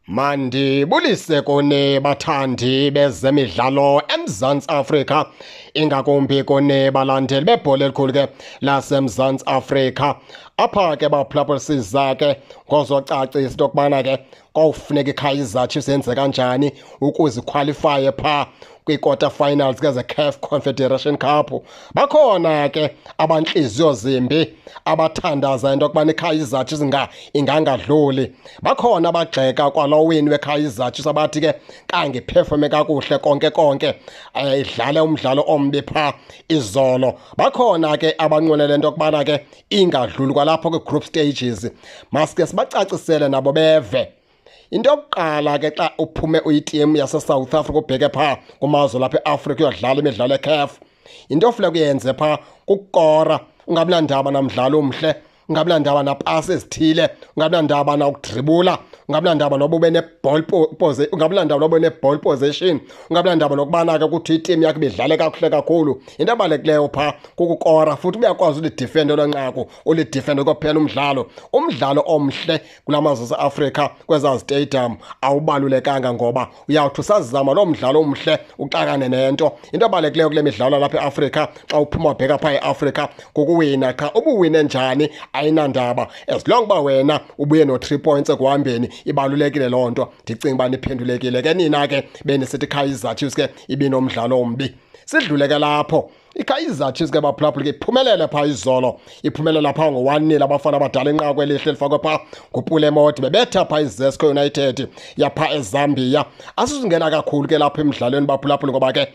Mandibulise kuni bathandi bezemidlalo eMzantsi Afrika, ingakumbi kuni balandeli bebhola elikhulu ke laseMzantsi Afrika. Apha ke baphulaphula siza ke ngozocacisa into yokubana ke kwawufuneka iKaizer Chiefs yenze kanjani ukuze ikhwalifaye phaa kwi-quarter finals ke ze-CAF Confederation Cup. Bakhona ke abantliziyo zimbi abathandaza into yokubana iKaizer Chiefs ingangadluli. Bakhona abagxeka kwalo win weKaizer Chiefs abathi ke kangiphefome kakuhle konke konke, idlale umdlalo ombi phaa izolo. Bakhona ke abanqwenele into yokubana ke ingadluli kwalapho kwi-group stages. Masike sibacacisele nabo beve. Into yokuqala ke xa uphume uyitimu yaseSouth Africa ubheke phaa kumazwe lapha eAfrika uyodlala imidlalo eCAF, into ofuneka uyenze phaa kukukora, ungabi nandaba namdlalo omhle, ungabi nandaba napasi ezithile, ungabi nandaba nakudribula, ungabi nandaba noba ube ne-ball ungabi nandaba noba ube ne-ball possession, ungabi nandaba nokubana ke kuthi itimu yakho ibidlale kakuhle kakhulu. Into ebalulekileyo phaa kukukora, futhi uyakwazi ulidifenda elo nqaku, ulidifende kophela umdlalo. Umdlalo omhle kula mazwe aseAfrika kwezaa stadium awubalulekanga, ngoba uyawuthi usazama loo mdlalo omhle uxakane nento. Into ebalulekileyo kule midlalo lapha eAfrika xa uphuma ubheka phaa eAfrika kukuwina qha. Ubuwine njani ayinandaba, as long uba wena ubuye no-3 points ekuhambeni, ibalulekile loo nto. Ndicinga uba niphendulekile ke nina ke benisithi iKaizer Chiefs ke ibinomdlalo ombi. Sidlule ke lapho. IKaizer Chiefs ke baphulaphula ke iphumelele phaa izolo, iphumelela phaa ngo-1-0. Abafana abadala inqaku elihle elifakwe phaa nguPule Mmodi, bebetha phaa iZesco United yaphaa eZambia. Asizungena kakhulu ke lapha emdlalweni baphulaphula, ngoba ke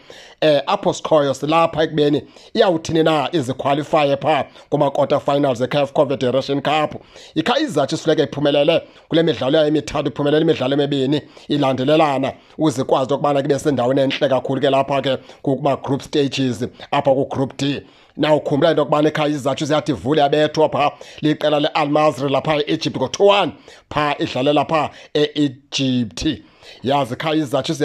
apho sikhoyo silapha ekubeni iyawuthini na izikhwalifaye phaa kuma-quarter finals eCAF Confederation Cup. IKaizer Chiefs funeka iphumelele kule midlalo yayo emithathu, iphumelele imidlalo emibini ilandelelana ukuze ikwazi okubana kube sendaweni entle kakhulu ke lapha ke kuma-group stages apha ku-group D. Nawukhumbula into yokubana iKaizer Chiefs yathi ivule yabethwa phaa liqela le-Al Masry lapha e-Egypt ngo-2-1 phaa idlalela phaa e-Egypt. Yazi iKaizer Chiefs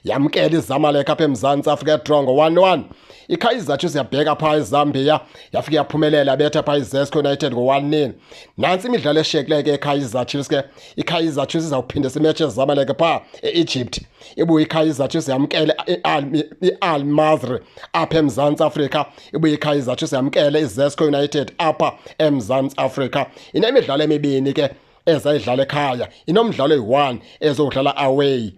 yamkela iZamalek apha eMzantsi Afrika yadraw ngo-1-1. IKaizer Chiefs yabheka phaa eZambia yafika yaphumelela yabetha phaa iZesco United ngo-1-0. Nantsi imidlalo eshiyekileyo ke eKaizer Chiefs ke. IKaizer Chiefs izawuphindisa imetshi eZamalek phaa e-Egypt. Ibuye iKaizer Chiefs yamkele i-Al Masry apha eMzantsi Afrika. Ibuye iKaizer Chiefs yamkele iZesco United apha eMzantsi Afrika. Inemidlalo emibini ke ezayidlala ekhaya, inomdlalo oyi-1 ezowudlala away.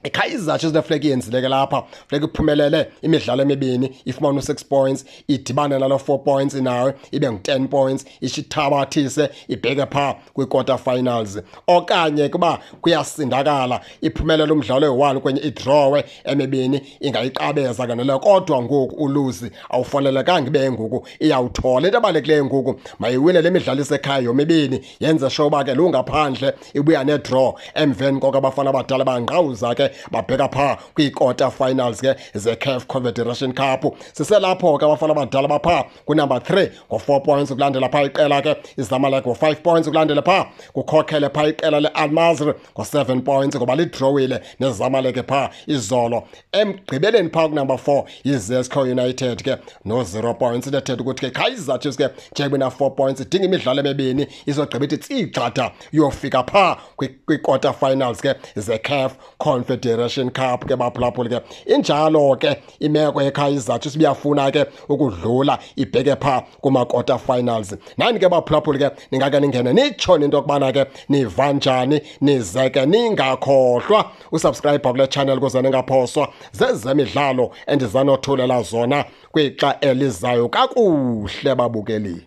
iKaizer Chiefs funeka iyenzile ke lapha, funeka iphumelele imidlalo emibini ifumane u-6 points, idibane nalo 4 points nayo ibe ngu-10 points, ishithabathise ibheke phaa kwi-quarter finals. Okanye kuba kuyasindakala iphumelele umdlalo oyi-1 kwenye idrawe emibini, ingayiqabeza ke naleyo. Kodwa ngoku uluzi awufanelekanga ibe ngoku iyawuthola. Into ebalulekileyo ngoku mayiwine le midlalo isekhaya yomibini, yenze sure uba ke lungaphandle ibuya nedraw. Emveni koko abafana abadala bangqawuza ke babheka phaa kwii-quarter finals ke ze-CAF Confederation Cup. Siselapho ke abafana abadala baphaa kwinumber 3 ngo-4 points, kulandela phaa iqela ke iZamalek ngo-5 points, kulandela phaa kukhokhele phaa iqela le-Al Masry ngo-7 points ngoba lidrowile neZamalek phaa izolo. Emgqibeleni phaa kunumber 4 yiZesco United ke no-0 points. Into ethetha ukuthi ke Kaizer Chiefs ke njengoba ina-4 points idinga imidlalo emibini izogqiba ithi tsigxada iyofika phaa kwi-quarter finals ke ze-CAF Confederation Cup ke baphulaphuli ke. Injalo ke imeko yeKaizer Chiefs, ibiyafuna ke ukudlula ibheke phaa kuma-quarter finals. Nani ke baphulaphuli ke ningake ningene nitsho into yokubana ke niva njani, nize ke ningakhohlwa usubscribe kule channel ukuze ningaphoswa zezemidlalo endizanothulela zona kwixa elizayo. Kakuhle babukeli.